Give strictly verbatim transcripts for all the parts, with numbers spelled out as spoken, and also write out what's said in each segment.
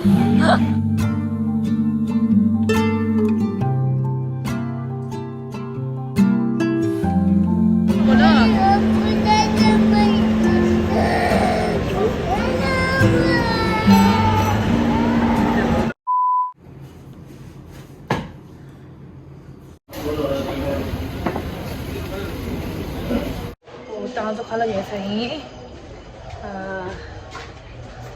ད་ང་ཚོ་ཁ་ལག་ཉོ་ས་ཡིན། ཨ།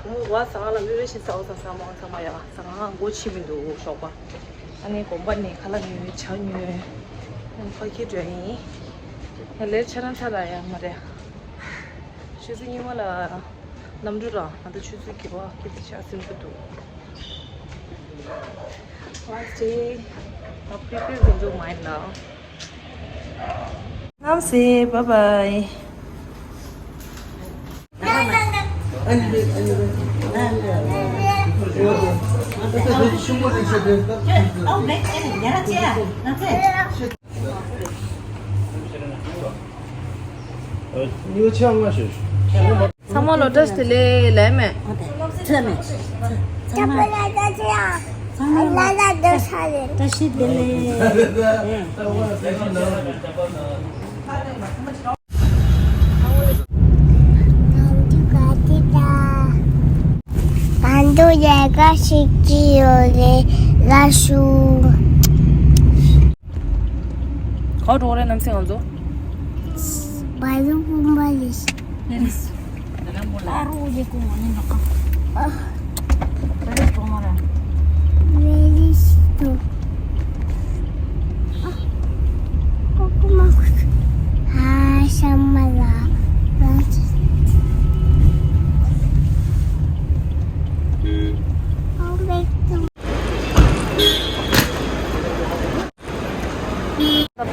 ང་ཟ་ཁང་ལ་མི་བེ་ཤིན་ས་འོ་ས་ས་མ་འོ་ས་མ་ཡ་ས་ཁང་སྒོ་ཕྱེ་མི་འདུག་ཞོགས་པ། ཨ་ནི་དགོན་པ་ནས་ཁ་ལག་ཉོས་ཇ་ཉོས། ཨ་ནི་ཕ་གི་འགྲོ་ཡིན། ཡ་ལེར་ཆ་རང་ཆ་ལ་ཡ་མ་རེད། ཆུ་ཚོད་གཉིས་པ་ལ་གནམ་གྲུ་ར། ང་ད་ཆུ་ཚོད་བརྒྱད་པ་སྐད་ཆ་ཆགས་སེམས་ཀྱི་འདུག Last day, I'll prepare window mine now. Namaste, bye bye. ཚང་མ་ལོ་བཀྲ་ཤིས་བདེ་ལེགས་ལབ་མེད། ཚང་མ་ལོ་བཀྲ་ཤིས་བདེ་ལེགས། གང་དུ་ཡལ་ག་ཞིག་ཅི་ཡོད་རེད་ལ་ཞུ། ག་འགྲོ་རེད་ནམ་སེང་ང་ཚོ། བ་ལུ་བུམ་པ་ལས། ཨ་རུ་ཡེ་ཀུ་མོ་ནི་ནོ་ཀ། ཨ། བེ་རིས་ཀུ་མོ་ར། བེ་རིས་ཀུ། ཨ། ཀུ་ཀུ་མ་ཀུ། ཧ་ཤ་མ་ལ། ཨ་བེ་ཀུ།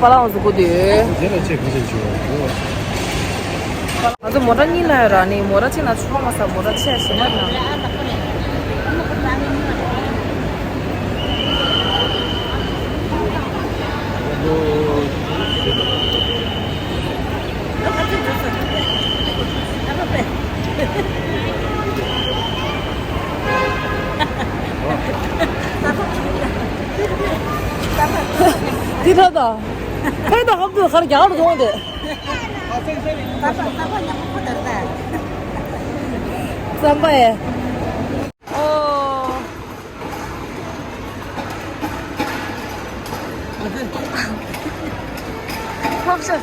པ་ལགས་ང་ཚོ་སྒུག་དུས། དེ་ལ་ཆེ་ག་ཚོད་བྱུང་བ། ང་ཚོ་མོ་ཊ་གཉིས་ལ་ཡོད་ར་ནི་མོ་ཊ་གཅིག་ན་ཆུང་མ་ས་མོ་ཊ་ཆེ་ཞེ་མ་ན། འདི་འདྲ་དང་། ཕན་དང་ཧམ་དུ་ཁར་རྒྱག་རུ་འདུག་འདི། རྩམ་པ་ཡེ། ཨོ། ཕོབ་ཤ།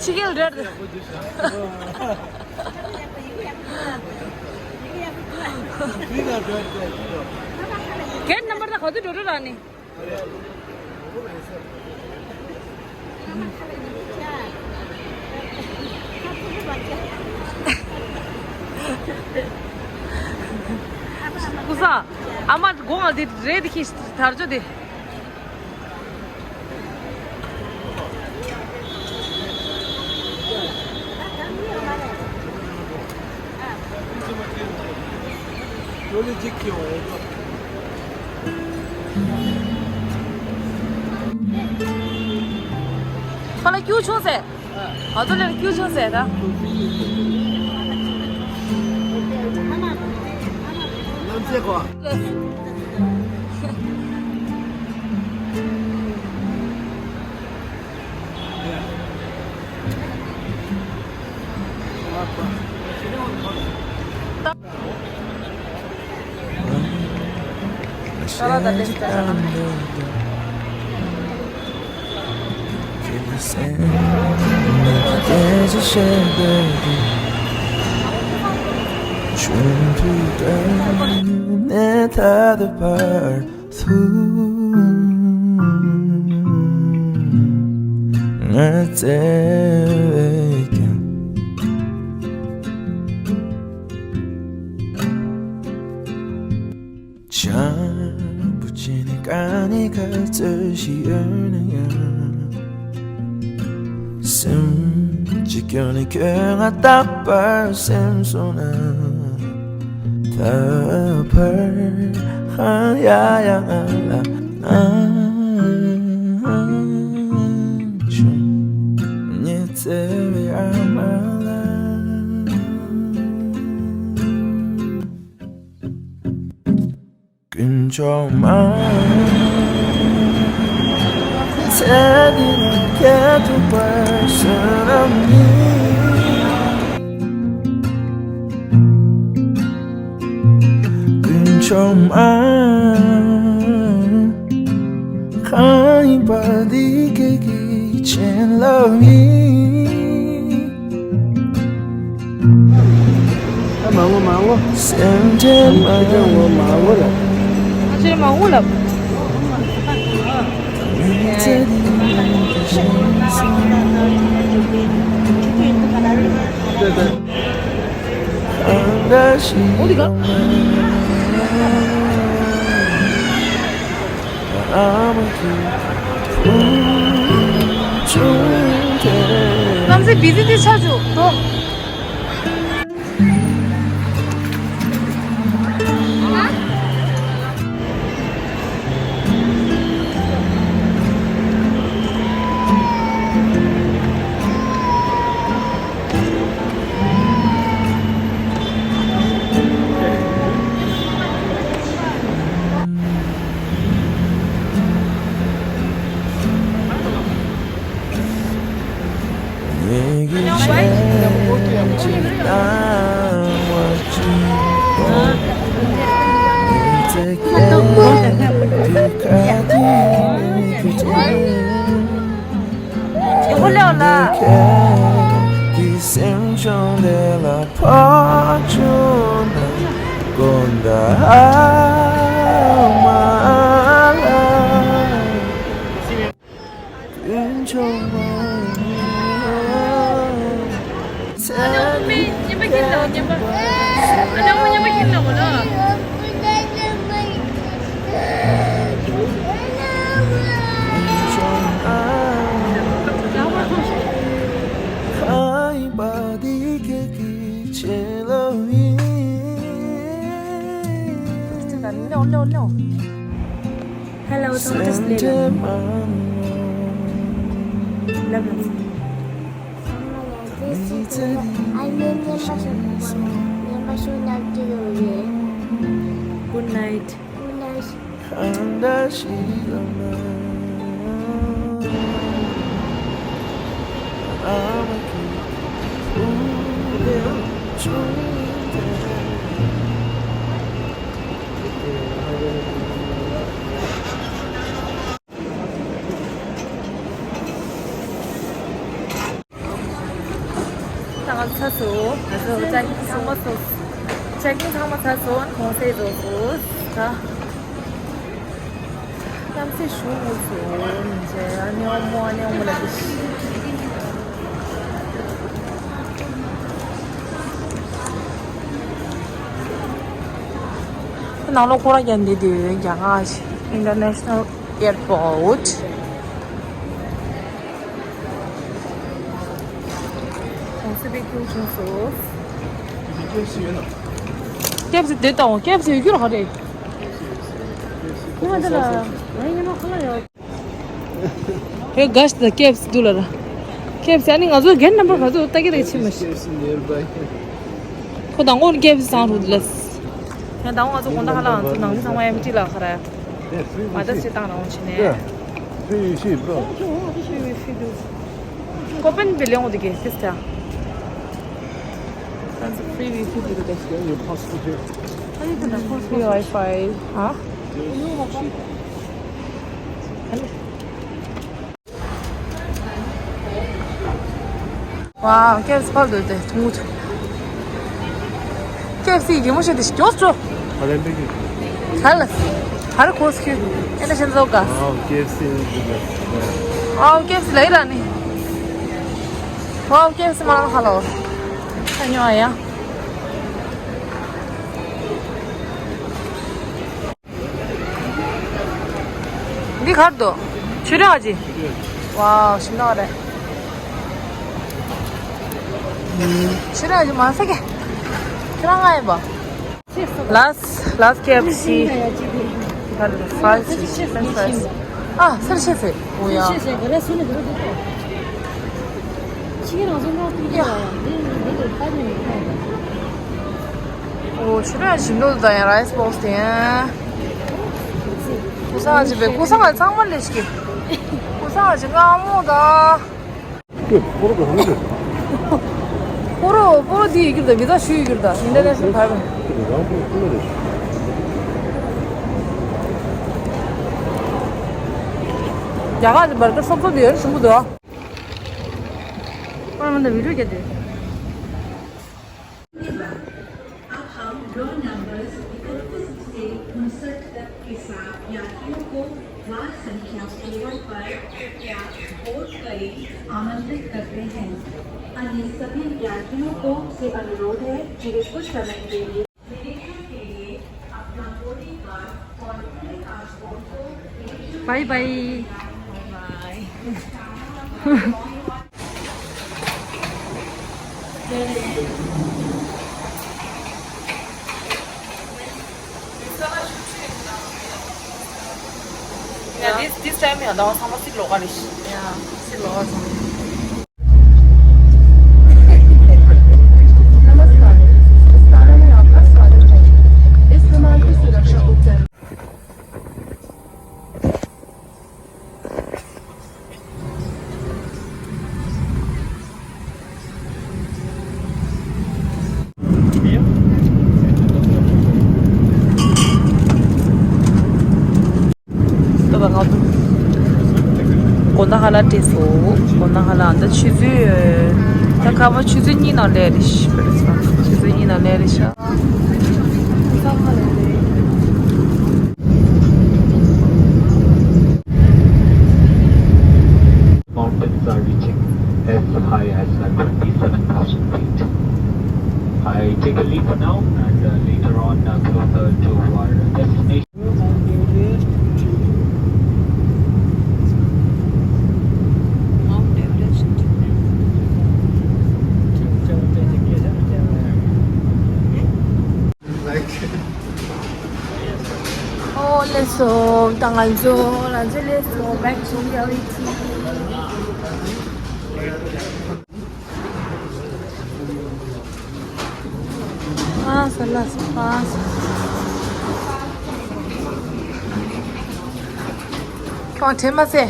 ཕྱི་རྒྱལ་རེད། གེ་ཊི་ནམ་བར་ད་ག་དུས་འགྲོ་འགྲོ་ར་ནི། ཀུ་ས། ཨ་མ་དགོང་ང་དེ་རེད་དེ་ཁྱི་དར་ཅོ་དེ། ཁ་ལག་སྐྱུག་བྱུང་ཟེར། ང་ཚོ་ལ་སྐྱུག་བྱུང་ཟེར་ད། བྱམས་པོ་བྱས་ནས་དཀའ་གནད་ག་ཚོད་ཞིག་ཡོད་ན་ཡང་། སེམས་གཅིག་སྐྱོན་ནས་ཁྱོད་ང་རྟག་པར་སེམས་སོང་ན། ད་བར་ཧང་ཡ་ཡ་ང་ལ་ང་བྱུང་། Say we are my love. དཀོན་མཆོག་མ། ཚེ་འདི་ལ་སྐྱེ་ཐུབ་པར་བྱིན་རླབས་ནི། དཀོན་མཆོག་མ། གང་ཡིན་པ་འདི་སྐད་ཀྱི་བྱིན་རླབས་ཡིན། ཨ་མ་ངོ་མ་ངོ། སེམས་ཅན་མ་ངོ་མ་ངོ་ལ། ཨ་ཅེ་མ་ངོ་ལ། འོ་དེ་ག་རྣམ་སྲས་བི་ཛི་དེ་ཆ་བཅུག་དོ། Hello, don't just little. Love, love. Good night. Good night. ད་ང་ཚོ་ཚར་སོང་། ང་ཚོ་check in ཚང་མ་ཚར་སོང་། check in ཚང་མ་ཚར་སོང་། གུང་སེང་རྫོགས་སོང་། ད་གནམ་སའི་གཞུང་ངོས་སུ་འཇལ། ཨ་ནེ་ཨོ་མོ། ཨ་ནེ་ཨོ་མོ་ལ་དེ་ནང་ལོགས་ཁོ་རང་ཀྱང་འདི་དུས་རྒྱ་གར་International Airport། གུང་སེང་དཔེ་སྐྱིད་པོ་བྱུང་སོང་། ཀེབ་སི་དེ་དང་ཀེབ་སི་ཡོད་རྒྱུ་ར་ག་རེད། ཉི་མ་དེ་ལ་ངའི་ཉི་མ་ཁ་ལག་ཡོད། ཧེ་ག་ཤི་ད་ཀེབ་སི་འདུག་ལ་ར། ཀེབ་སི་ཨ་ནི་ང་ཚོ་གན་ནམ་བར་ག་ཚོད་ལྟ་གི་རེད་ཕྱིན་མ་ཤི། ཁོ་དང་པོ་ནི་ཀེབ་སི་བཟང་རུ་འདུག་ལ། ཡང་དང་པོ་ང་ཚོ་དགོང་དག་ཁ་ལག་ང་ཚོ་ནང་མི་ཚང་མ་ཨེམ་ཊི་ལ་ཁ་ར། མ་ད་ཅི་བཏང་རང་བྱས་ནས། Free wifi, bro. Free wifi འདུག་ཀོ་པན་བི་ལེ་འོ་དེ་གེ་སི་ཊི་ཨ། That's a free wifi འདུག་གེ། Scan your passport here. Free wifi. ཧ། ཝའོ། ཀེབ་སི་ཕར་སྡོད་དེ་ཐུང་ངུ་ཐུང་། ཀེབ་སི་ཡི་མོ་ཤེས་དེ་ཞིག་ཡོང་ཆོག་ཧ་ལས་པའི་གི། ཧ་ལས། ཧ་ར་ཁོ་སི་ཁྱོད་ཨེ་ན་ཤན་ཛོ་ག་ཝའོ། ཀེབ་སི་ནི་འདི་ག་ཝའོ། ཀེབ་སི་ལ་ཡི་ར་ནི། ཝའོ། ཀེབ་སི་མ་ཧ་ལོ། ཁ་ཉོ་ཨ་ཡ། འདི་གར་འདུག་ཆུ་ར་ཅི། ཝའོ། ཞིམ་ནོ་རེད། ཆུ་ར་ཅི་མ་ཟ་གི། ཁྱེད་རང་ང་ཡིན་པ། Last, last ཀེབ་སི། གར་འདུག fries, french fries. ཨ། སེར་ཤེས་ཟེར། འོ་ཡ། ཡིན་རང་སོང་ན་ཐུག་ཡ། འདི་འདི་འདི་ད་ནི་མི་ཁ། ཨོ་ཆུ་ར་ཞིམ་འདུག་ད་ཡང་རའི་སི་བོག་སི་དེ་ཡང་། ཀུ་སང་ཅི་བེ་ཀུ་སང་ཚང་མ་ལས་ཤིག་ཀུ་སང་ཅི་ང་མོ་ད། ཁོ་རོ་ཁོ་རོ་དེ་ཡི་གུར་ད་བི་ཛ་ཞུ་ཡི་གུར་ད་ཨིན་ཊར་ནེ་ཤ་ནལ་ཕར་བ། རྒྱ་གར་གྱི་བར་ཀར་སོབ་སོབ་དེ་ཡོད་ཞིམ་པོ་འདུག་ཨ་མ་ད་བི་ཌིའོ་རྒྱག་དེ། अब हम raw numbers इकतीस से उनसठ तक के साथ यात्रियों को वार संख्या केवल पर कृपया वोट करें आमंत्रित करते हैं। अन्य सभी यात्रियों को से अनुरोध है कि वे कुछ समय के लिए निरीक्षण के लिए अपना बोर्डिंग कार्ड और पूरे पासपोर्ट को निरीक्षण bye bye. Bye. Yeah, this this time, yeah, that was how much? Six local ish. Yeah, six local. नमस्कार, इस प्रस्थान में आपका स्वागत है। इस विमान की सुरक्षा उच्च ལྟོས་པ་ང་ཚོ་དགོང་དག་ཧ་ལ་བྲེལ་སོང་། དགོང་དག་ཧ་ལ་ཨ་ད་ཆུ་ཚོད་ད་ཁ་བ་ཆུ་ཚོད་གཉིས་ནང་སླེབས་རེད་ཤག་ཆུ་ཚོད་གཉིས་ནང་སླེབས་རེད་ཤག Mountains are reaching as high as uh, twenty-seven thousand feet. I take a leave for now and uh, later on uh, closer to our destination. ཨོ་ལེགས་སོ། ད་ང་ཚོ་ང་ཚོ་ལེགས་སོ། Back to reality. ཨ་ས་ལ་ས་ཨ་ས། ཁྱོད་དྲན་མ་ཟད།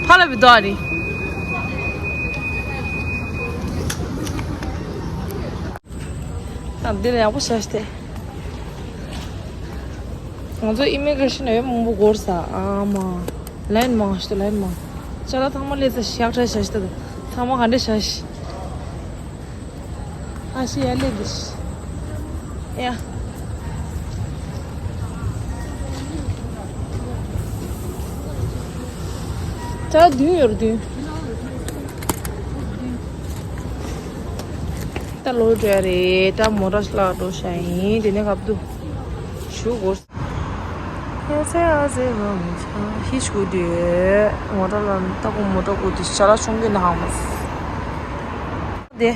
ཕ་ལ་བི་དོ་ཨ་རི། ཨ་འདི་ལ་ཡག་པོ་བྱས་ཏེ། ང་ཚོ་ཨི་མི་གྷི་རེ་ཤན་ཡོད་མང་པོ་འགོར་ས། ཨ་མ། ལན་མང་ཞིག་ལན་མང་། ཅ་ལག་ཚང་མ་སླེབས་ས་ཞག་ཁྲ་བྱས་ཏེ། ཚང་མ་ག་འདྲ་བྱས། ཨ་ཤི་ཡ་སླེབས་འདི་ཤི། ཡ། ཅ་ལག་བདུན་ཡོད་རེད་བདུན། ད་ལོ་འགྲོ་ཡ་རེད། ད་མོ་ཊ་ལ་འགྲོ་ཤ་ཡིན། དེ་ནས་ཁབ་ཏུ་ཞུ་དགོས། ཡ་ཟེ་ཡ་ཟེ་བ་མི་ཆ་ཧི་ཞུ་དུས་མོ་ཊ་ལ་ད་གོ་མོ་ཊ་གོ་དུས་ཅ་ལག་ཆུང་གི་ན་ཧ་མ་སི། དེ་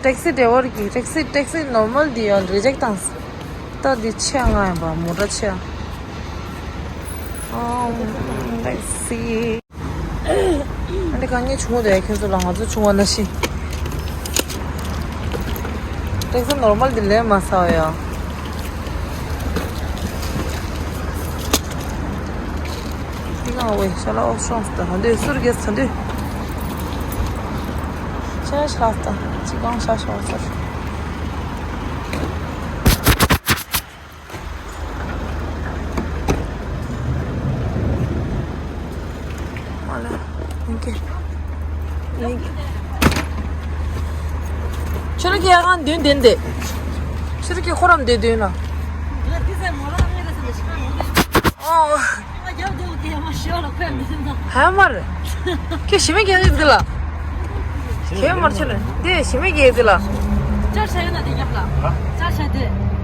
ཊེག་སི་ཌ་རའི་ཝར་གྱིས་ཊེག་སི་ཊེག་སི་ནོར་མལ་འདི་ཡང་རི་ཇེག་བཏང་སོང་། ད་འདི་ཆེ་ང་ཡིན་པ་མོ་ཊ་ཆེ། ཨོ། ཊེག་སི། ཨ་འདི་དཀའ་ངལ་བྱུང་བ་དེ་ཁྱོད་ཚོ་ལ་ང་ཚོ་བྱུང་བ་ན་ཤི། ཊེག་སི་ནོར་མལ་འདི་ལས་མ་ས་བ་ཡ། འདི་གང་བས་ཤ་ལ་ཨོ་ཤོང་སྟ་ཧ་འདོད་སུར་གེ་ས་འདོད། ཤ་ཤ་སྟ་ཅི་གང་ཤ་ཤ་ཨོ་སུར། ཨ་ལ། ཨོ་ཁེ། ཨོ་ཁེ། ཆུ་རུ་ཀི་ཡ་གང་དུན་དུན་དེ། ཆུ་རུ་ཀི་ཁོ་རམ་དེ་དུན་ལ། ཨོ། ཧ་མར། ཁྱེད་ཞི་མི་རྒྱལ་ཡོད་དེ་ལ། ཁྱེད་མར་ཆུ་ལ། དེ་ཞི་མི་རྒྱལ་དེ་ལ། ཅར་ཤ་ཡོད་ན་དེ་རྒྱབ་ལ། ཨ། ཅར་ཤ་དེ།